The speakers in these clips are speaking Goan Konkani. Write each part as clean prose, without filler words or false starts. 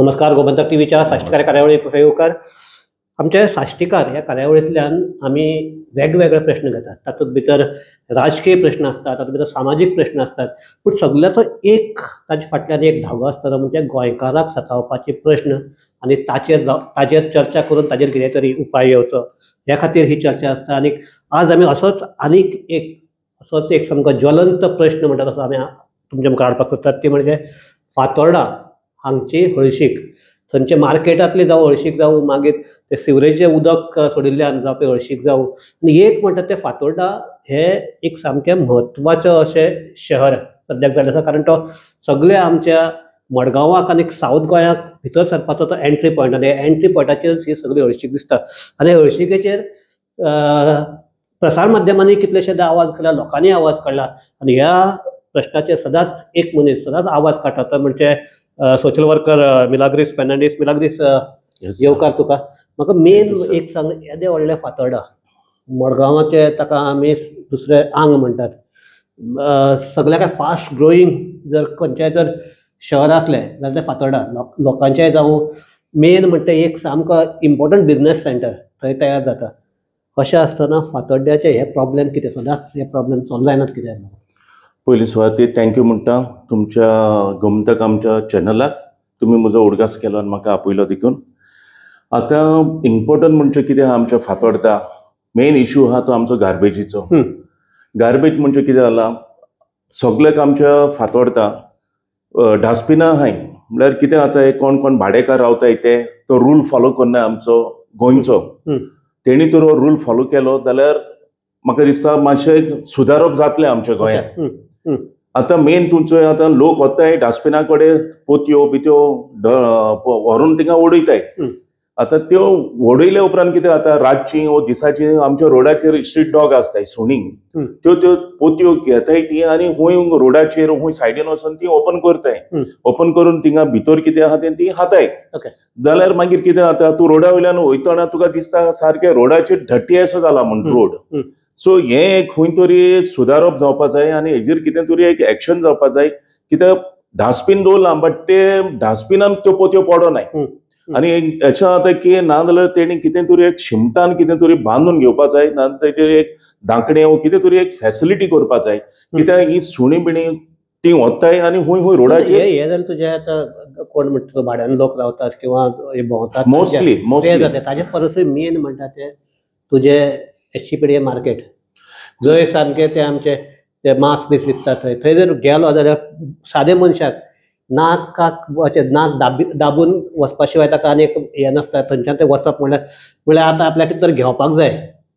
नमस्कार, गोमंतक टीव्हीच्या साश्टीकार कार्यावळीक येवकार. आमच्या साश्टीकार ह्या कार्यावळींतल्यान आमी वेगवेगळे प्रश्न घेतात. तातूंत भितर राजकीय प्रश्न आसतात, तातूंत भितर सामाजीक प्रश्न आसतात, पूण सगळ्याचो एक ताजे फाटल्यान एक धागो आसता तो म्हणजे गोंयकाराक सतावपाचे प्रश्न आनी ताचेर ताचेर चर्चा करून ताजेर कितें तरी उपाय येवचो ह्या खातीर ही चर्चा आसता. आनी आज आमी असोच आनीक एक असोच एक सामको ज्वलंत प्रश्न म्हणटा तसो आमी तुमच्या मुखार हाडपाक सोदतात, ती म्हणजे फातोर्डा हांगची हळशीक, थंयचे मार्केटांतली जावं हळशीक जावं, मागीर ते सिवरेजचें उदक सोडिल्ल्यान जावपी हळशीक जावं. आनी एक म्हणटा तें फातोर्डा हें एक सामकें म्हत्वाचें अशें शहर सद्याक जाल्लें आसा, कारण तो सगळ्या आमच्या मडगांवाक आनी सावथ गोंयाक भितर सरपाचो तो एंट्री पॉयंट, आनी एंट्री पॉयंटाचेर ही सगळी हळशीक दिसता. आनी हळशिकेचेर प्रसार माध्यमांनी कितलेशेच आवाज काडला, लोकांनी आवाज काडला, आनी ह्या प्रश्नाचेर सदांच एक मनीस सदांच आवाज काडटा तो म्हणजे सोशल वर्कर मिलाग्रीस फर्नांडीस. मिलाग्रीस, येवकार तुका. म्हाका मेन एक सांग, येदें व्हडलें फातोर्डा मडगांवाचें, ताका आमी दुसरें आंग म्हणटात, सगळ्याक फास्ट ग्रोईंग जर खंयचें जर शहर आसलें जाल्यार तें फातोर्डा. लोकांचें जावं मेन म्हणटा एक सामको इम्पोर्टंट बिजनेस सेंटर थंय तयार जाता. अशें आसतना फातोर्ड्याचे हे प्रॉब्लेम कितें सदांच हे प्रॉब्लेम सॉल्व जायनात कित्याक? पयली सुवातेर thank you म्हणटा तुमच्या गोमंतक आमच्या चॅनलाक, तुमी म्हजो उडगास केलो आनी म्हाका आपयलो देखून. आतां इम्पोर्टंट म्हणजे कितें आहा आमच्या फातोर्डा मेन इशू आहा तो आमचो गार्बेजीचो. गार्बेज म्हणजे कितें जाला, सगळ्याक आमच्या फातोर्डा डस्टबिनां आहाय. म्हणल्यार कितें जाता, कोण कोण भाडेकार रावताय ते तो रूल फॉलो करना आमचो गोंयचो. तेणी तर हो रूल फॉलो केलो जाल्यार म्हाका दिसता मातशें सुदारप जातलें आमच्या गोंयांत. आतां मेन तुमचो आतां लोक वताय डस्टबिना कडेन पोतयो बित्यो व्हरून थिंगा उडयताय. आतां त्यो उडयल्या उपरांत कितें जाता, रातची वो दिसाची आमच्या रोडाचेर स्ट्रीट डॉग आसताय, सुणी, त्यो त्यो पोतयो घेताय ती आनी खूंय रोडाचेर खूंय सायडीन वचून ती ओपन करताय. ओपन करून थिंगा भितर कितें आहा तें ती खाताय. जाल्यार मागीर कितें जाता, तूं रोडा वयल्यान वयतना तुका दिसता सारकें रोडाचेर धट्टी असो जाला म्हूण रोड. सो हें एक खंय तरी सुदारप जावपा जाय आनी हेजेर कितें तरी एक एक्शन जावपा जाय. कित्याक डस्टबीन दवरलां बट ते डस्टबिनान त्यो पोतयो पडोनाय. आनी अशें जाता की ना जाल्यार तेणी कितें तरी एक शिमटान कितें तरी बांदून घेवपा जाय, ना जाल्यार तेजेर एक धांकणें वो कितें तरी एक फॅसिलिटी करपा जाय. कित्याक ही सुणी बिणी ती वताय आनी खूंय खूंय रोडाचेर. हें जालें तुजें आतां कोण म्हणटा भाड्यान लोक रावतात किंवा भोंवतात मोस्टली मोस्टली जाता, ताजे परसूय मेन म्हणटा ते तुजें एसजीपीडीए मार्केट, जंय सामकें ते आमचे ते मांस बीस विकतात थंय, थंय जर गेलो जाल्यार सादे मनशाक नाकाक अशें नाक दाबून वचपा शिवाय ताका आनी एक हें नासता. थंयच्यान ते वचप म्हणल्यार म्हणल्यार आतां आपल्याक कितें तरी घेवपाक जाय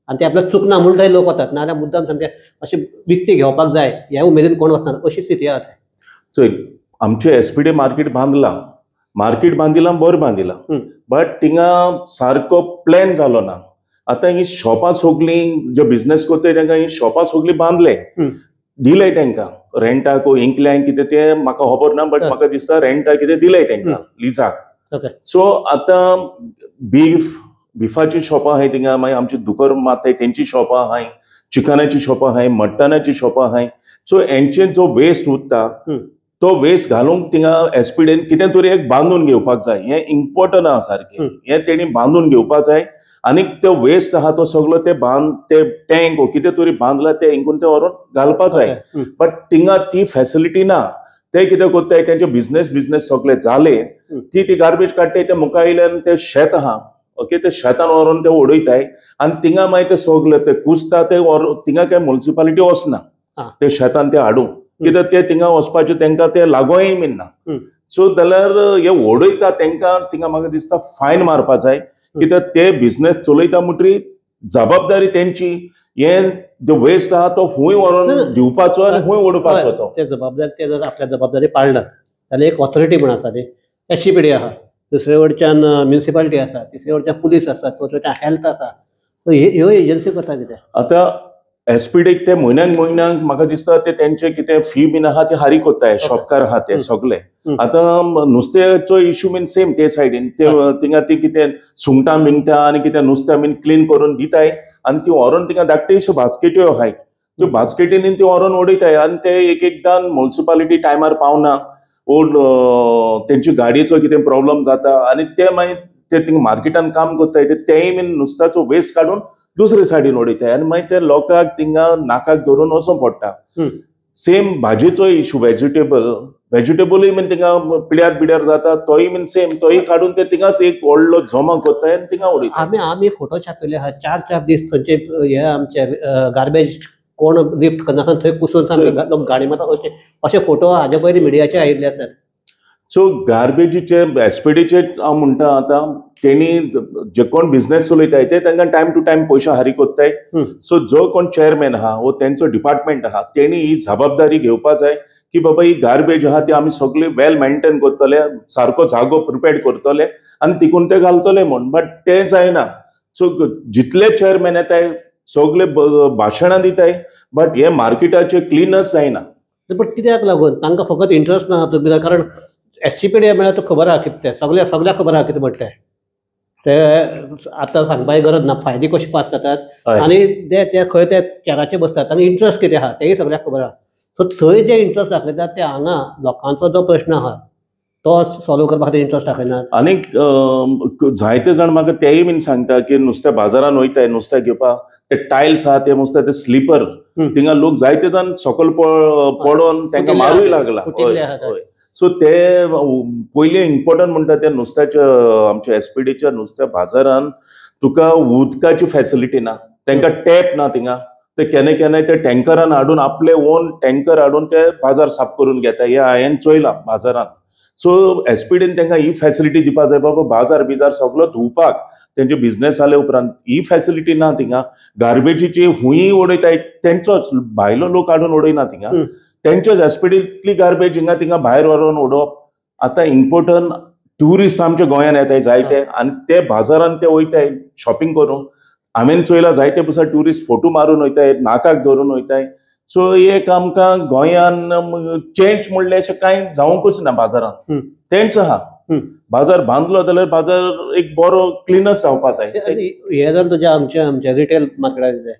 आनी ते आपल्याक चुकना म्हूण थंय लोक वतात, नाजाल्यार मुद्दाम सामकें अशें विकती घेवपाक जाय ह्या उमेदीन कोण वचना, अशी स्थिती आसा. चोय आमचें एसपीडी मार्केट बांदलां, मार्केट बांदिलां बरें बांदिलां, बट थिंगा सारको प्लॅन जालो ना. आतां ही शॉपां सगळीं जे बिजनेस करताय तांकां ही शॉपां सगळीं बांदले दिले तांकां रेंटाक इंकल्यान कितें तें म्हाका खबर ना, बट म्हाका दिसता रेंटाक कितें दिलें तांकां लिजाक. सो आतां बिफाची शॉपां आहाय थिंगा, मागीर आमची दुकर मारताय तेंची शॉपां आहाय, चिकनाची शॉपां आहाय, मट्टनाची शॉपां आहाय. सो हेंचे जो वेस्ट उरता तो वेस्ट घालूंक थिंगा एसपीडीन कितें तरी एक बांदून घेवपाक जाय. हें इम्पोर्टंट आहा सारकें, हें तेणी बांदून घेवपाक जाय. आनी तो वेस्ट आहा तो सगळो ते बांद ते टँक वो कितें तरी बांदला ते हिंगून ते व्हरून घालपा जाय. बट थिंगा ती फॅसिलिटी ना. ते कितें करताय तेंचे बिजनेस बिजनेस सगळे जाले ती ती गार्बेज काडटाय ते मुखार वयल्यान ते शेत आहा, ओके, ते शेतान व्हरून ते उडयताय आनी थिंगा मागीर ते सगळे ते कुसता ते थिंगा काय मुन्सिपालिटी वचना ते शेतान ते हाडूंक, कित्याक ते थिंगा वचपाचें तेंकां ते लागोय बीन ना. सो जाल्यार हे उडयता तेंकां थिंगा म्हाका दिसता फायन मारपा जाय, कित्याक ते बिजनेस चलयता म्हणटरी जबाबदारी तेंची. हे जो वेस्ट आहा तो खूंय व्हरून दिवपाचो आनी खूंय उडोवपाचो तो ते जबाबदारी ते जर आपल्या जबाबदारी पाळना जाल्यार एक ऑथॉरिटी म्हूण आसा न्ही, एसजीपीडी आहा, दुसरे वटच्यान म्युनिसिपालिटी आसा, तिसरे वटच्यान पुलीस आसा, चवथे वटच्यान हेल्थ आसा, ह्यो एजन्सी करता कितें. आतां एसपीडीक ते म्हयन्याक म्हयन्याक म्हाका दिसता ते तेंचे कितें फी बीन आहा ते हारीक कोत्ताय, शॉपकार आहा ते सगळे. आतां नुस्त्याचो इशू बीन सेम ते सायडीन ते थिंगा ती कितें सुंगटां बिंगटां आनी कितें नुस्तें बीन क्लीन करून दिताय आनी ती व्हरून थिंगा धाकट्यो बास्केट्यो आहाय त्यो बास्केटींनी ती व्हरून उडयताय आनी ते एक एकदां मुन्सिपालिटी टायमार पावना ओर तेंची गाडयेचो कितें प्रॉब्लम जाता आनी ते मागीर ते थिंगा मार्केटान काम करताय तेय बीन नुस्त्याचो वेस्ट काडून दुसरे सायडीन उडयताय आनी मागीर ते लोकांक थिंगा नाकाक धरून वचोंक पडटा. सेम भाजयेचो इशू, वेजिटेबलूय बीन थिंगा पिड्यार पिड्यार जाता, तोय बीन सेम तोय काडून ते थिंगाच एक व्हडलो जमा करताय आनी थिंगा उडयता. आमी आमी फोटो छापिल्ले आहा, 4-4 दीस थंयचे हे आमचे गार्बेज कोण लिफ्ट करनासतना थंय कुसून सामके लोक गाडी मारता अशे अशे फोटो हाजे पयलीं मिडियाचे आयिल्ले आसात. सो गार्बेजीचे एसपीडीचे हांव म्हणटा आतां तेणी जे कोण बिझनेस चलयताय ते तांकां टायम टू टायम पयशे हारी करताय. सो जो कोण चेअरमॅन आहा वो तेंचो डिपार्टमेंट आहा तेणी ही जबाबदारी घेवपा जाय की बाबा ही गार्बेज आहा ती आमी सगळी वेल मेंटेन करतले, सारको जागो प्रिपेर करतले आनी तिकून ते घालतले म्हूण, बट तें जायना. सो जितले चेअरमॅन येताय सगळे भाशणां दिताय बट हे मार्केटाचे क्लिनच जायना. बट कित्याक लागून तांकां फकत इंट्रस्ट ना हातूंत, कारण एसजीपीडी म्हळ्यार तुका खबर आहा कितें तें, सगळ्या सगळ्या खबर आहा कितें म्हणटा तें, ते आतां सांगपाची गरज ना. फायदे कशे पास जातात आनी ते खंय ते चेराचेर बसतात आनी इंट्रस्ट कितें आहा तेय सगळ्याक खबर आहा. सो थंय जे इंट्रस्ट दाखयतात ते हांगा लोकांचो जो प्रश्न आहा तो सॉल्व करपा खातीर इंट्रस्ट दाखयनात. आनीक जायते जाण म्हाका तेय बीन सांगता की नुस्त्या बाजारान वयताय नुस्तें घेवपाक ते टायल्स आहा ते नुस्तें ते स्लिपर थिंगा लोक जायते जाण सकयल पडोन तांकां मारूय लागला. सो ते पयलीं इम्पोर्टंट म्हणटा ते नुस्त्याच्या आमच्या एसपीडीच्या नुस्त्या बाजारान तुका उदकाची फॅसिलिटी ना, तांकां टॅप ना थिंगा, ते केन्ना केन्नाय ते टँकरान हाडून आपले ओन टँकर हाडून ते बाजार साफ करून घेता, हे हांवें चोयलां बाजारान. सो एसपीडीन तांकां ही फॅसिलिटी दिवपा जाय बाबा बाजार बिजार सगलो धुवपाक तेंचे बिजनेस जाले उपरांत ही फॅसिलिटी ना थिंगा. गार्बेजीची हुंय उडयताय तेंचोच भायलो लोक हाडून उडयना थिंगा, तेंचेच एसपीडींतली गार्बेज हिंगा थिंगा भायर व्हरून उडोवप. आतां इम्पोर्टंट ट्युरिस्ट आमच्या गोंयान येताय जायते आनी ते बाजारान ते वयताय शॉपिंग करूंक, हांवें चोयलां जायते पयसा ट्युरिस्ट फोटो मारून वयताय, नाकाक धरून वयताय. सो एक आमकां गोंयान चेंज म्हणलें अशें कांय जावंकूच ना बाजारान, तेंच आहा. बाजार बांदलो जाल्यार बाजार एक बरो क्लिनच जावपा जाय. हें जर तुजें आमचे आमचे रिटेल मार्केटाचें,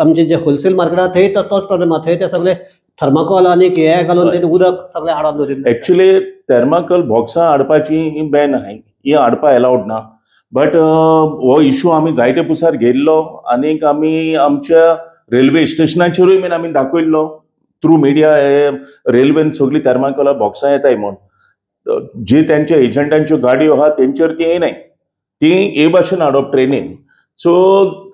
आमचे जे होलसेल मार्केट आहा थंय तोच प्रॉब्लेम आहा, थंय ते सगळे थर्माकोल आनी हे घालून ते उदक सगळें आडावन दवरिल्लें. एक्चुअली थर्माकोल बॉक्सां हाडपाची ही बॅन आहा, ही हाडपा एलावड ना, बट हो इशू आमी जायते पुसार घेयल्लो आनीक आमी आमच्या रेल्वे स्टेशनाचेरूय बीन आमी दाखयल्लो थ्रू मिडिया, हे रेल्वेन सगळीं थर्माकोला बॉक्सां येताय म्हूण. जे तेंच्या एजंटांच्यो गाडयो आहा तेंचेर ती येयनाय, ती हे भाशेन हाडप ट्रेनीन. सो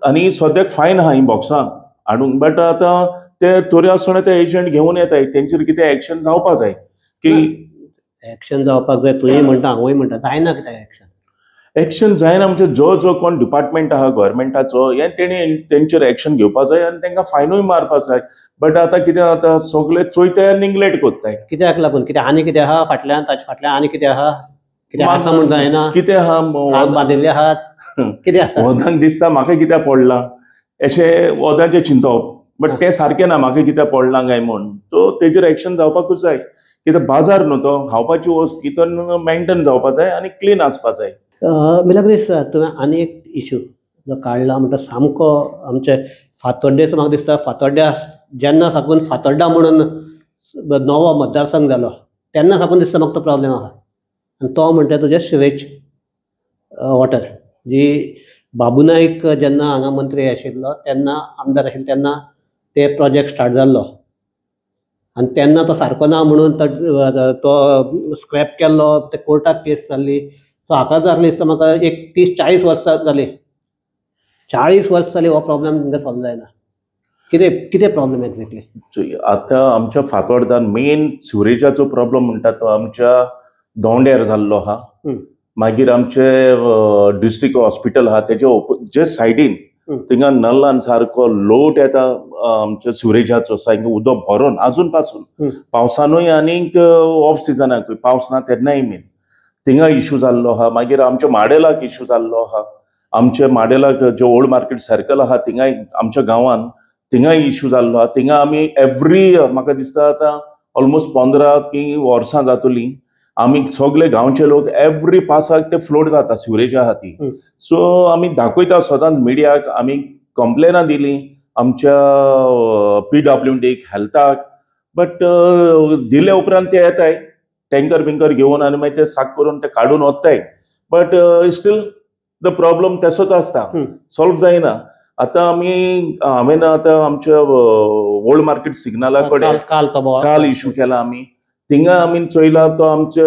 आनी सद्याक फायन आहा ही बॉक्सां हाडूंक, बट आतां ते तोरी आसतना ते एजंट घेवन येताय, तेंचेर कितें एक्शन जावपा जाय की एक्शन जावपाक जाय. तुवें म्हणटा हांवूय म्हणटा जायना कितें एक्शन, एक्शन जायना म्हणजे जो जो कोण डिपार्टमेंट आहा गव्हर्मेंटाचो हे तेणी तेंचेर एक्शन घेवपा जाय आनी तांकां फायनूय मारपा जाय. बट आतां कितें जाता सगळे चोयताय आनी निग्लेक्ट करताय. कित्याक लागून कितें आनी कितें आहा फाटल्यान, ताचे फाटल्यान आनी कितें आहा, कितें आसा म्हूण जायना, कितें आहा बांदिल्ले आहात कितें आसा, वदांक दिसता म्हाका कित्याक पडलां अशें वदांचें चिंतप, बट तें सारकें ना म्हाका कित्याक पडलां काय म्हूण, सो तेजेर एक्शन जावपाकूच जाय. कित्याक बाजार न्हू तो खावपाची वस्त तितून मेंटेन जावपा जाय आनी क्लीन आसपा जाय. मिलाग्रीस, तुवें आनी एक इशू जो काडला म्हणटा सामको आमचे फातोड्डेचो, म्हाका दिसता फातोड्ड्या जेन्ना साकून फातोड्डा म्हणून नवो मतदारसंघ जालो तेन्ना साकून दिसता म्हाका तो प्रॉब्लेम आहा, आनी तो म्हणटा तुजें सिवेज वॉटर, जी बाबू नायक जेन्ना हांगा मंत्री आशिल्लो तेन्ना आमदार आशिल्लो तेन्ना ते प्रोजेक्ट स्टार्ट जाल्लो आनी तेन्ना तो सारको ना म्हणून तो स्क्रॅप केल्लो, ते कोर्टाक केस जाल्ली. सो हाका जाल्ली दिसता म्हाका एक 30-40 वर्सां जालीं, 40 वर्सां जालीं हो प्रॉब्लेम तुमकां सॉल्व जायना. कितें कितें प्रॉब्लेम एक्झॅक्टली? आतां आमच्या फातोड्ड्यान मेन सिवरेजाचो प्रॉब्लेम म्हणटा तो आमच्या दोंड्यार जाल्लो आहा. मागीर आमचे डिस्ट्रिक्ट हॉस्पिटल आहा तेजे जे सायडीन थिंगा नल्लान सारको लोट येता आमच्या सिवरेजाचो, सारकें उदक भरोन आजून पासून पावसानूय आनीक ऑफ सिजनाकूय पावस ना तेन्नाय मेन थिंगा इशू जाल्लो आहा. मागीर आमच्या माडेलाक इशू जाल्लो आहा, आमच्या माडेलाक जे ओल्ड मार्केट सर्कल आहा थिंगाय आमच्या गांवान थिंगाय इशू जाल्लो आहा. थिंगा आमी एवरी इयर म्हाका दिसता आतां ऑलमोस्ट 15 की वर्सां जातलीं आमी सगळे गांवचे लोक एवरी पासाक ते फ्लोड जाता सिवरेज आहा ती. सो आमी दाखयता सदांच मिडियाक, आमी कंप्लेनां दिली आमच्या पीडब्ल्यूडीक, हेल्थाक, बट दिले उपरांत ते येताय टँकर बिंकर घेवन आनी मागीर ते साक करून ते काडून वताय, बट स्टील the problem तसोच आसता, सॉल्व जायना. आतां आमी हांवें आतां आमच्या ओल्ड मार्केट सिग्नला कडेन काल इशू केला आमी. थिंगा आमी चोयला तो आमचे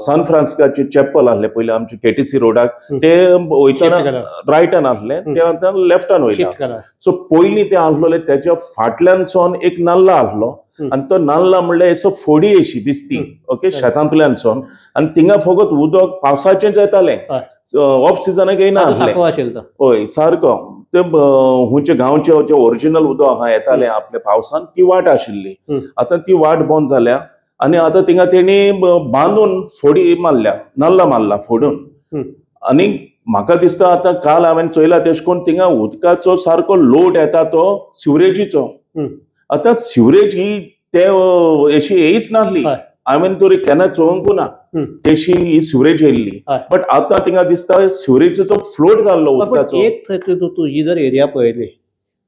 सान फ्रांसिस्काचे चॅपल आहले पयलीं आमचे केटीसी रोडाक, ते वयतना रायटान आहले, ते आतां लेफ्टान वयता. सो पयलीं ते आहलोले तेच्या फाटल्यानसून एक नाल्ला आहलो आनी तो नाल्ला म्हणल्यार असो फोडी अशी दिसती, ओके, शेतांतल्यानसून, आनी थिंगा फकत उदक पावसाचेंच येतालें, ऑफ सिजनाक येयना आहलें. हय सारको ते हुंचे गांवचे जे ओरिजिनल उदक आहा येतालें आपल्या पावसान, ती वाट आशिल्ली. आतां ती वाट बंद जाल्या आनी आतां थिंगा तेणी बांदून फोडी मारल्या, नाल्ला मारला फोडून. आनी म्हाका दिसता आतां काल हांवें चोयला तेश करून थिंगा उदकाचो सारको लोड येता तो सिवरेजीचो. आतां सिवरेज ही ते अशी येयच नासली, हांवें तरी केन्ना चोवंकू ना तेशी ही सिवरेज येयल्ली, बट आतां थिंगा दिसता सिवरेजीचो फ्लोट जाल्लो उदकाचो. एक थंय तूं ही जर एरिया पळयली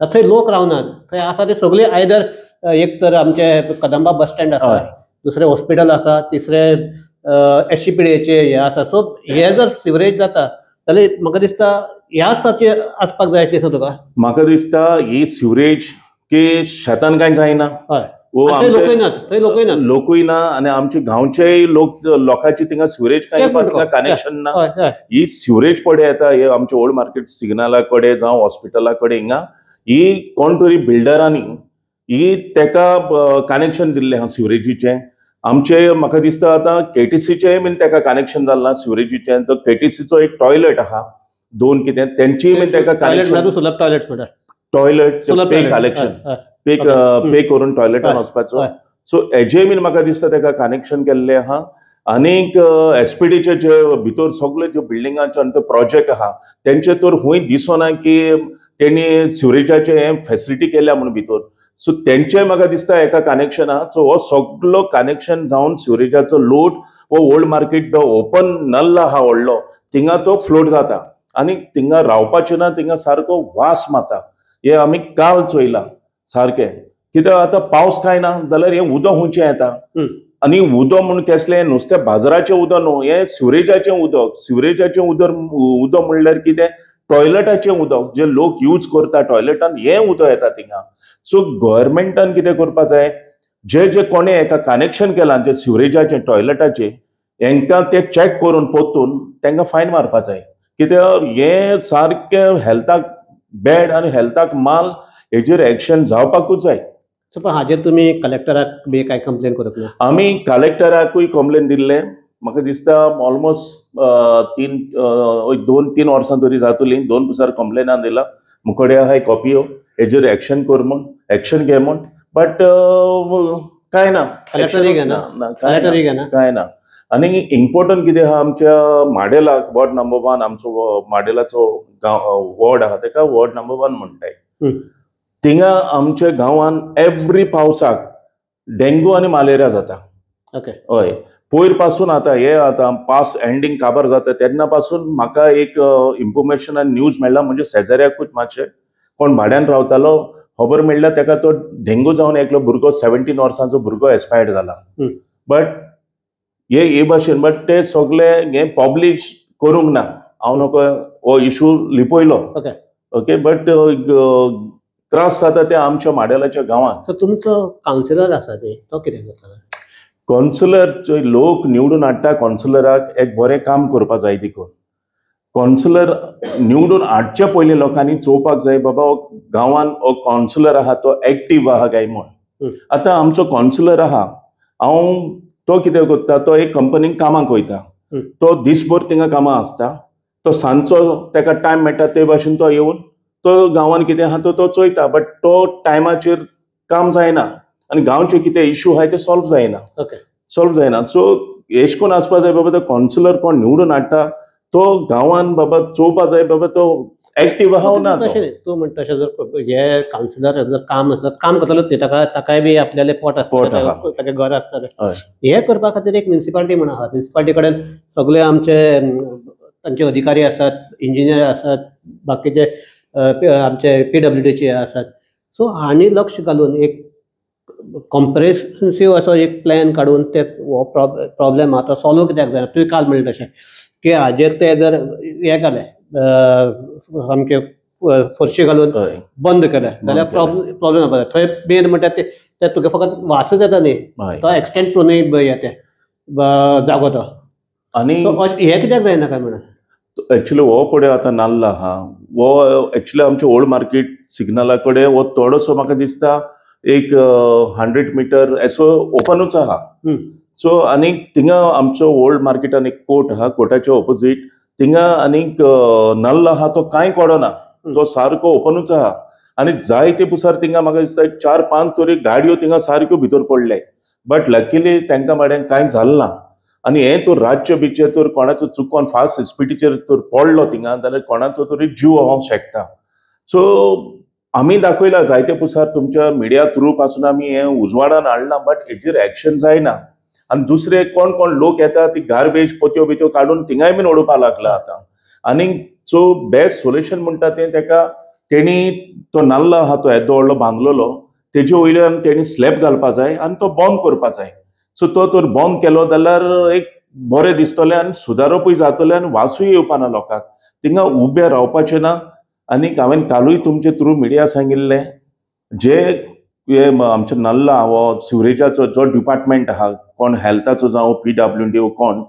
थंय लोक रावनात, थंय आसा ते सगळे आयदर एक तर आमचे कदंबा बस स्टँड आसा, दुसरें हॉस्पिटल आसा, तिसरें SCPDचे हे आसा. सो हे जर सिवरेज जाता जाल्यार म्हाका दिसता ह्याच ताचेर आसपाक जाय दिसता तुका? म्हाका दिसता ही सिवरेज की शेतान कांय जायना, थंय लोकूय ना आनी आमचे गांवचेय लोक लोकांची थिंगा सिवरेज कांय थिंगा कनेक्शन ना. ही सिवरेज पडे येता हे आमचे ओल्ड मार्केट सिग्नला कडेन जावं हॉस्पिटला कडेन हिंगा ही कोण तरी बिल्डरांनी ही तेका कनेक्शन दिल्लें आहा सिवरेजीचें. आमचे म्हाका दिसता आतां केटीसीचें बीन तेका कनेक्शन जालां सिवरेजीचें. तो केटीसीचो एक टॉयलेट आहा दोन कितें तेंचीय बीन तेका कनेक्शन, सुलभ टॉयलेट म्हणटा, toilet pay collection pay pay करून टॉयलेटान वचपाचो. सो हेजेय बीन म्हाका दिसता तेका कनेक्शन केल्लें आहा. आनीक एसपीडीचे जे भितर सगळे जे बिल्डिंगाचे आनी ते प्रोजेक्ट आहा तेंचे तर हुंय दिसना की तेणी सिवरेजाचे हे फेसिलिटी केल्या म्हणून भितर. सो तेंचेय म्हाका दिसता एका कनेक्शन आहा. सो हो सगलो कनेक्शन जावन सिवरेजाचो लोड हो ओल्ड मार्केट ओपन नल्ला आहा व्हडलो, थिंगा तो फ्लोट जाता आनी थिंगा रावपाचें ना, थिंगा सारको वास मारता. हे आमी काल चोयलां सारकें, कित्याक आतां पावस कांय ना जाल्यार हें उदक हुंचें येता आनी उदक म्हूण केसलें नुस्तें बाजाराचें उदक न्हू, हें सिवरेजाचें उदक. सिवरेजाचें उदक म्हणल्यार कितें, टॉयलेटाचें उदक जे लोक यूज करता टॉयलेटान, हें उदक येता थिंगा. सो गव्हर्मेंटान कितें करपा जाय, जे जे कोणें एका कनेक्शन केलां जे सिवरेजाचें टॉयलेटाचें हेंकां ते चॅक करून परतून तांकां फायन मारपा जाय. कित्याक हें सारकें हेल्थाक बॅड आनी हेल्थाक माल, हेजेर एक्शन जावपाकूच जाय. सो पण हाजेर तुमी कलेक्टराक बी कांय कंप्लेन करप ना? आमी कलेक्टराकूय कंप्लेन दिल्लें, म्हाका दिसता ऑलमोस्ट 2-3 वर्सां तरी जातलीं, 2 पुसार कंप्लेनां दिला मुकडे आहाय कॉपियो, हेजेर एक्शन कर म्हूण, एक्शन घे म्हूण, बट कांय ना, कलेक्टरूय घेना, कलेक्टरूय घेना, कांय ना. आनी इम्पोर्टंट कितें आहा आमच्या माडेलाक वॉर्ड नंबर 1, आमचो माडेलाचो गांव वॉर्ड आहा तेका वॉर्ड नंबर 1 म्हणटाय. थिंगा आमच्या गांवान एवरी पावसाक डेंगू आनी मलेरिया जाता. ओके, हय, पयर पासून आतां हे आतां पास एंडींग काबार जाता तेन्ना पासून म्हाका एक इन्फॉर्मेशन आनी न्यूज मेळ्ळा, म्हणजे शेजाऱ्याकूच मातशें कोण भाड्यान रावतालो खबर मेळ्ळ्या तेका तो डेंगू जावन एकलो भुरगो 17 वर्सांचो भुरगो एक्सपायर्ड जाला. बट हे भाशेन बट ते सगळे हे पब्लीश करूंक ना, हांव नको हो इशू लिपयलो. ओके ओके, बट त्रास जाता ते आमच्या माडेलाच्या गांवांत. सो तुमचो कावन्सिलर आसा ते तो कितें करता? कावन्सिलर लोक निवडून हाडटा, कावन्सिलराक एक बरें काम करपा जाय देखून कावन्सिलर निवडून हाडचे पयलीं लोकांनी चोवपाक जाय बाबा हो गांवांत हो कावन्सिलर आहा तो एक्टीव आहा काय म्हूण. आतां आमचो कावन्सिलर आहा, हांव तो कितें करता, तो एक कंपनीक कामाक वयता, तो दिसभर थिंगा कामां आसता, तो सांजचो तेका टायम मेळटा ते भाशेन तो येवन तो गांवान कितें आहा तो तो चोयता, बट तो टायमाचेर काम जायना आनी गांवचे कितें इशू आहाय ते सॉल्व जायना. ओके, सॉल्व जायना. सो एश कोन आसपा जाय बाबा तो कावन्सिलर कोण निवडून हाडटा तो गांवान बाबा चोवपा जाय बाबा तो एक्टीव आहा ना. तशें तूं म्हणटा तशें जर हे कावन्सिलर जर काम आसता, काम करतलोच न्ही, ताका ताकाय बी आपल्यालें पोट आसता, ताका घर आसता. हे करपा खातीर एक म्युनिसिपालिटी म्हण आहा, म्युनिसिपालिटी कडेन सगळे आमचे तांचे अधिकारी आसात, इंजिनियर आसात, बाकीचे आमचे PWDचे आसात. सो हांणी लक्ष घालून एक कॉम्प्रिहेन्सिव असो एक प्लॅन काडून ते हो प्रॉब्लेम आहा तो सॉल्व कित्याक जायना? तुवें काल म्हणलें तशें की हाजेर ते जर हें केलें सामकें फोर्शी घालून बंद केलें जाल्यार प्रॉब्लेम जावपा जाय. थंय मेन म्हणटा ते तुगे फकत वासच येता न्ही, तो एक्सटेंट करूनय हें तें जागो तो. आनी हें कित्याक जायना काय म्हणून? एक्चुअली हो पळय आतां नाल्ल आहा हो एक्चुअली आमचे ओल्ड मार्केट सिग्नला कडेन हो थोडोसो म्हाका दिसता एक 100 मिटर असो ओपनूच आहा. सो आनीक थिंगा आमचो ओल्ड मार्केटान एक कोर्ट आहा, कोर्टाच्या ऑपोजीट थिंगा आनीक नाल्ल आहा तो कांय कोडना, तो सारको ओपनूच आहा. आनी जायते पुसार थिंगा म्हाका दिसता 4-5 तरी गाडयो थिंगा सारक्यो भितर पडले, बट लकीली तांकां माड्यांक कांय जालें ना. आनी हें तर रातचे बिचे तर कोणाचो चुकोन फास्ट स्पिडीचेर तर पडलो थिंगा जाल्यार कोणाचो तरी जीव वोंक शकता. सो आमी दाखयला जायते पुसार तुमच्या मिडिया थ्रू पासून आमी हें उजवाडान हाडलां, बट हेजेर एक्शन जायना. आनी दुसरे कोण कोण लोक येता ती गार्बेज पोत्यो बित्यो काडून थिंगाय बीन उडोवपाक लागला आतां. आनी सो बेस्ट सोल्युशन म्हणटा तें तेका तेणी तो नाल्ल आहा तो येदो व्हडलो बांदलेलो तेजे वयल्यान तेणी स्लॅब घालपा जाय आनी तो बंद करपा जाय. सो तो तर बंद केलो जाल्यार एक बरें दिसतलें आनी सुदारपूय जातलें आनी वासूय येवपा ना लोकांक, थिंगा उबें रावपाचें ना. आनीक हांवें कालूय तुमचे थ्रू मिडिया सांगिल्लें जे हे आमचे नाल्ल आहा हो सिवरेजाचो जो डिपार्टमेंट आहा, कोण हेल्थाचो जावं PWD कोण,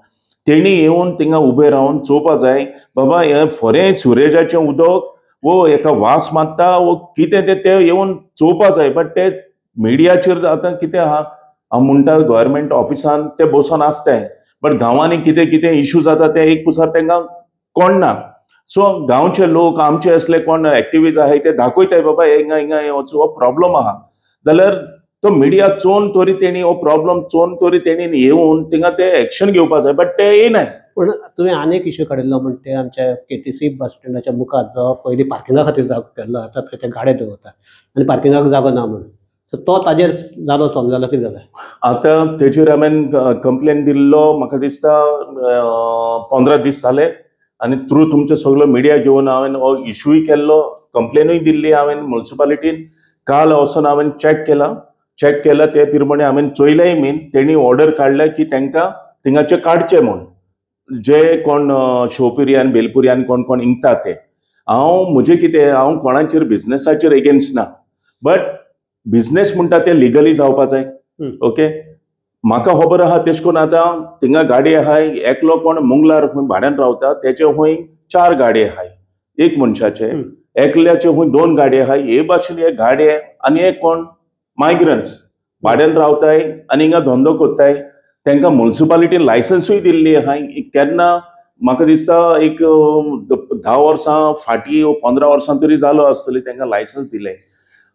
तेणी येवन थिंगा उबे रावन चोवपा जाय बाबा हें फरें सिवरेजाचें उदक वो एका वास मारता वो कितें तें ते येवन चोवपा जाय. बट ते मिडियाचेर आतां कितें आहा हांव म्हणटा गव्हर्मेंट ऑफिसान ते बसून आसताय, बट गांवांनी कितें कितें इशू जाता ते एक पुसार तांकां कोण ना. सो गांवचे लोक आमचे असले कोण एक्टिविस्ट आहाय ते दाखयताय बाबा हिंगा हिंगा हो प्रॉब्लम आहा, जाल्यार तो मिडिया चोवन तरी तेणी हो प्रॉब्लम चोवन तरी तेणी येवन थिंगा ते एक्शन घेवपा जाय, बट ते येयनाय. पूण तुवें आनी एक इशू काडिल्लो म्हणटा ते आमच्या KTC बस स्टँडाच्या मुखार जो पयलीं पार्किंगा खातीर जागो केल्लो आतां थंय ते गाडे दवरता आनी पार्किंगाक जागो ना म्हणून, सो तो ताजेर जालो सॉल्व जालो कितें जालें? आतां तेजेर हांवें कंप्लेन दिल्लो म्हाका दिसता 15 दीस जाले आनी थ्रू तुमचे सगलो मिडिया घेवन हांवें हो इशूय केल्लो, कंप्लेनूय दिल्ली हांवें म्युनिसिपालिटीन. काल वचून हांवें चॅक केला, चॅक केला ते प्रमाणे हांवें चोयलेंय बीन तेणी ऑर्डर काडल्या की तांकां थिंगाचे काडचे म्हूण जे कोण शोपुरी आनी बेलपुरी आनी कोण कोण इंकता ते. हांव म्हजें कितें हांव कोणाचेर बिजनेसाचेर एगेन्स्ट ना, बट बिजनेस म्हणटा ते लिगली जावपा जाय. ओके, म्हाका खबर आहा तेश कोन्न आतां थिंगा गाडी आहाय एकलो कोण मुंगलार खंय भाड्यान रावता तेचे खंय 4 गाडी आहाय एक मनशाचे, एकल्याचे खंय 2 गाडी आहाय. हे भाशेन हे गाडये आनी एक कोण मायग्रंट्स भाड्यान रावताय आनी हिंगा धंदो करताय, तांकां म्युनिसिपालिटीन लायसन्सूय दिल्ली आहाय. केन्ना म्हाका दिसता एक 10 वर्सां फाटीं 15 वर्सां तरी जालो आसतली तांकां लायसन्स दिलें.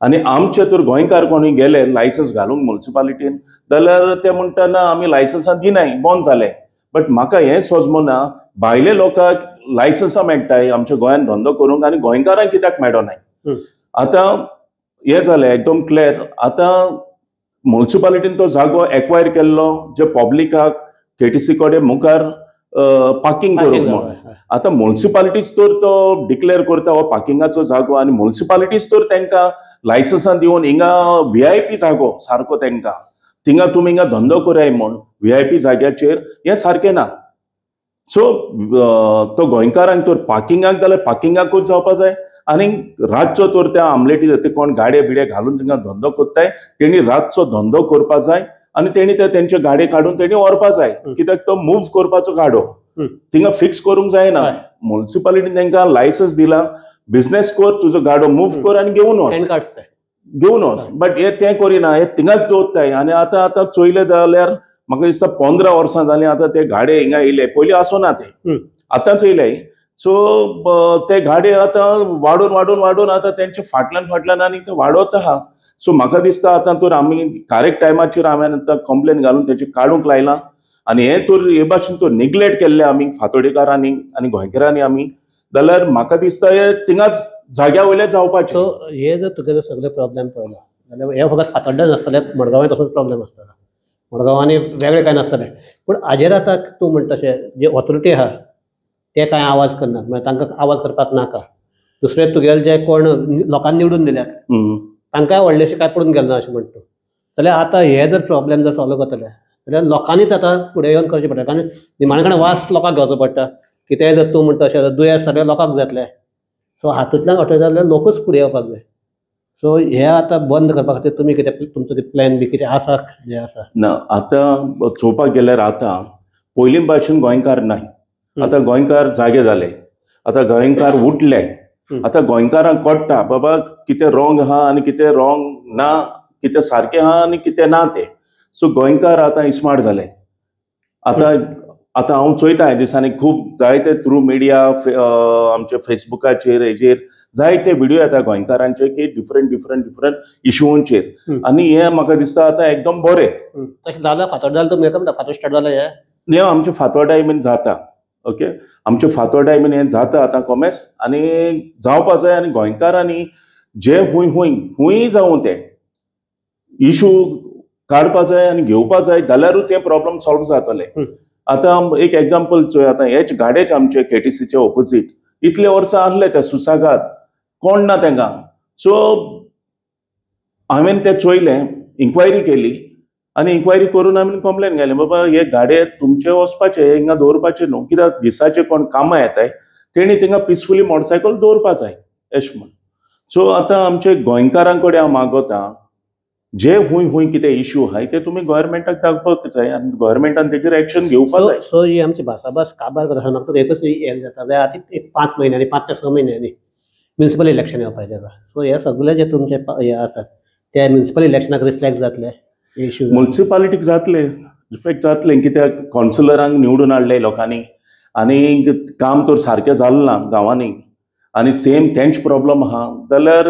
आनी आमचे तर गोंयकार कोणूय गेले लायसन्स घालूंक म्युनिसिपालिटीन जाल्यार ते म्हणटा ना आमी लायसन्सां दिनाय, बंद जाले. बट म्हाका हें सोजमना भायले लोकांक लायसन्सां मेळटाय आमच्या गोंयांत धंदो करूंक आनी गोंयकारांक कित्याक मेळनाय. आतां हें जालें एकदम क्लियर. आतां म्युनिसिपालिटीन तो जागो एक्वायर केल्लो जे पब्लिकाक KTC कडेन मुखार पार्किंग करूंक म्हूण. आतां म्युनिसिपालिटीच तर तो डिक्लेअर करता हो पार्किंगाचो जागो आनी म्युनिसिपालिटीच तर तांकां लायसन्सां दिवन हिंगा VIP जागो सारको तांकां थिंगा तुमी हिंगा धंदो कराय म्हूण VIP जाग्याचेर, हें सारकें ना. सो तो गोंयकारांक तर पार्किंगाक जाल्यार पार्किंगाकूच जावपा जाय आनी रातचो तर त्या आमलेटी ते कोण गाडये बिडये घालून थिंगा धंदो करताय तेणी रातचो धंदो करपा जाय आनी तेणी ते तेंचे गाडये काडून तेणी व्हरपा जाय, कित्याक तो मूव करपाचो गाडो थिंगा फिक्स करूंक जायना. म्युनिसिपालिटीन तांकां लायसन्स दिला बिजनेस कर, तुजो गाडो मूव कर आनी घेवन वच, घेवन वच. बट हे तें करिना, हे थिंगाच दवरताय. आनी आतां आतां चोयलें जाल्यार म्हाका दिसता 15 वर्सां जालीं आतां ते गाडये हिंगा येयले, पयलीं आसना ते, आतांच येयले. सो ते गाडये आतां वाडून वाडून वाडून आतां तेंचे फाटल्यान फाटल्यान आनी ते वाडत आहा. सो म्हाका दिसता आतां तर आमी करेक्ट टायमाचेर हांवें आतां कंप्लेन घालून तेचे काडूंक लायलां आनी हें तर हे भाशेन तर निग्लेक्ट केल्लें आमी फातोडेकारांनी आनी गोंयकारांनी आमी, जाल्यार म्हाका दिसता हे थिंगाच जाग्या वयले जावपाचें. सो हे जर तुगे सगळे प्रॉब्लेम पळयलो जाल्यार हे फकत फातोड्ड्यां नासतले, मडगांवांय तसोच प्रॉब्लेम आसतलो, मडगांवांनी वेगळें कांय नासतलें. पूण हाजेर आतां तूं म्हणटा तशें जे ऑथॉरिटी आहा ते कांय आवाज करनात, म्हळ्यार तांकां आवाज करपाक नाका. दुसरें तुगेले जे कोण लोकांनी निवडून दिल्यात तांकांय व्हडलेशें कांय पडून गेलें ना अशें म्हणटा. जाल्यार आतां हे जर प्रॉब्लेम जर सॉल्व करतले जाल्यार लोकांनीच आतां फुडें येवन करचें पडटा, कारण निमाणे कडेन वास लोकांक घेवचो पडटा. कितेंय जर तूं म्हणटा अशें दुयेंस सगळें लोकांक जातलें, सो हातूंतल्यान वाटयता जाल्यार लोकूच फुडें येवपाक जाय. सो हे आतां बंद करपा खातीर तुमी कितें तुमचो प्लॅन बी कितें आसा जें आसा? ना, आतां चोवपाक गेल्यार आतां पयलीं भाशेन गोंयकार नाय, आतां गोंयकार जागे जाले, आतां गोंयकार उठले, आतां गोंयकारांक कळटा बाबा कितें रॉंग आहा आनी कितें रॉंग ना, कितें सारकें आहा आनी कितें ना तें. सो गोंयकार आतां स्मार्ट जाले. आतां आतां हांव चोयता ह्या दिसांनी खूब जायते थ्रू मिडिया, आमच्या फेसबुकाचेर हेजेर जायते व्हिडियो येता गोंयकारांचे की डिफरंट डिफरंट डिफरंट इशूंचेर, आनी हें म्हाका दिसता आतां एकदम बरें. तशें जालां फातोर्डा जालें, तुमी फातोर्डा स्टार्ट जालें हें? हें आमचें फातोर्डा बीन जाता. ओके, आमचें फातोर्डा बीन हें जाता आतां कॉमेस आनी जावपा जाय. आनी गोंयकारांनी जे खूंय खूंय खूंय जावं ते इशू काडपा जाय आनी घेवपा जाय, जाल्यारूच हें प्रॉब्लम सॉल्व जातलें. आतां एक एग्जाम्पल चोय, आतां हेच गाडेच आमचे केटीसीचे ऑपोजीट इतले वर्सां आहले ते सुसागात, कोण ना तेंकां. सो हांवें तें चोयलें, इन्क्वायरी केली आनी इन्क्वायरी करून आमी कंप्लेन घाली, बाबा हे गाडे तुमचे वचपाचे, हिंगा दवरपाचे न्हू, कित्याक दिसाचे कोण कामां येताय तेणी थिंगा पिसफुली मोटरसायकल दवरपा जाय अशें म्हूण. सो आतां आमचे गोंयकारां कडेन हांव मागोता, जे खूंय खूंय कितें इशू आहाय ते तुमी गव्हर्मेंटाक दाखोवपाक जाय आनी गव्हर्मेंटान तेजेर एक्शन घेवपाक जाय. सो ही आमची भासाभास काबार करता म्हाका एकच हें जाता, जाल्यार आतां एक 5 म्हयन्यांनी, 5 ते 6 म्हयन्यांनी म्युनिसिपल इलेक्शन येवपाचें आसा. सो हे सगळे जे तुमचे हे आसात ते म्युनिसिपल इलेक्शनाक रिफ्लेक्ट जातले इशू? म्युनिसिपालिटीक जातले, रिफ्लेक्ट जातले, कित्याक कावन्सिलरांक निवडून हाडले लोकांनी आनी काम तर सारकें जालें ना गांवांनी आनी सेम तेंच प्रॉब्लम आहा, जाल्यार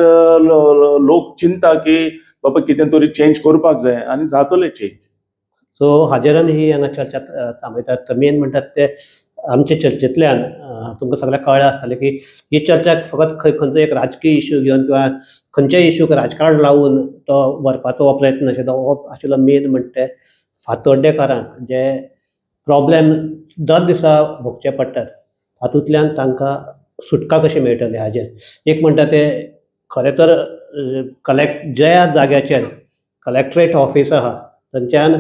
लोक चिंता की बाबा कितें तरी चेंज करपाक जाय आनी जातलें चेंज. सो हाजेर आमी ही हांगा चर्चा थांबयतात. मेन म्हणटात ते आमचे चर्चेंतल्यान तुमकां सगळ्यांक कळ्ळें आसतलें की ही चर्चा फकत खंय खंयचो एक राजकीय इशू घेवन किंवा खंयच्याय इशूक राजकारण लावन तो व्हरपाचो हो प्रयत्न आशिल्लो. हो आशिल्लो मेन म्हणटा ते फातोड्डेकारांक जे प्रॉब्लेम दर दिसा भोगचे पडटात हातूंतल्यान तांकां सुटका कशी मेळटली हाजेर एक म्हणटा ते खरें तर कलेक्ट ज्या जाग्याचेर कलेक्ट्रेट ऑफिस आहा थंयच्यान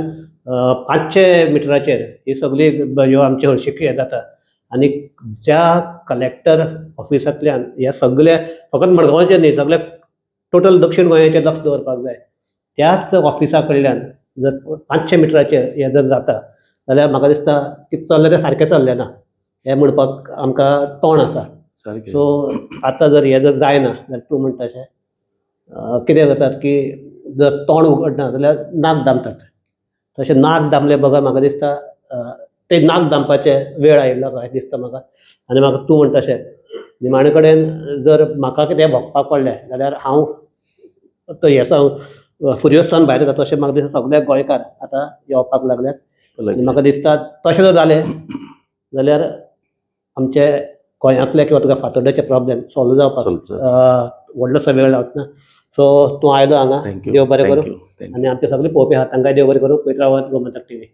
500 मिटराचेर ही सगळी ह्यो आमची हळशीक हें जाता आनी ज्या कलेक्टर ऑफिसांतल्यान ह्या सगळे फकत मडगांवचेर न्ही, सगळे टोटल दक्षिण गोंयाचेर लक्ष दवरपाक जाय. त्याच ऑफिसा कडल्यान जर 500 मिटराचेर हें जर जाता जाल्यार म्हाका दिसता की चल्लें तें सारकें चल्लें ना हें म्हणपाक आमकां तोंड आसा. सो आतां जर हें जर जायना जाल्यार तूं म्हणटा अशें कितें जातात की जर तोंड उगडना जाल्यार नाक दामतात, तशें नाक दामले बगर म्हाका दिसता ते नाक दामपाचे वेळ आयिल्लो आसा अशें दिसता म्हाका. आनी म्हाका तूं म्हणटा अशें निमाणे कडेन जर म्हाका कितें भोगपाक पडलें जाल्यार हांव तो हें फुर्योज भायर जाता अशें म्हाका दिसता. सगळे गोंयकार आतां येवपाक लागल्यात आनी म्हाका दिसता तशें जर जालें जाल्यार आमचे गोंयांतले किंवा तुका फातोड्ड्याचे प्रॉब्लेम सॉल्व जावपाक व्हडलोसो वेळ लागना. सो तूं आयलो हांगा, देव बरें करूं, आनी आमचे सगळे पळोवपी आहा तांकांय देव बरें करूं. पळयत रावात गोमंतक टीव्ही.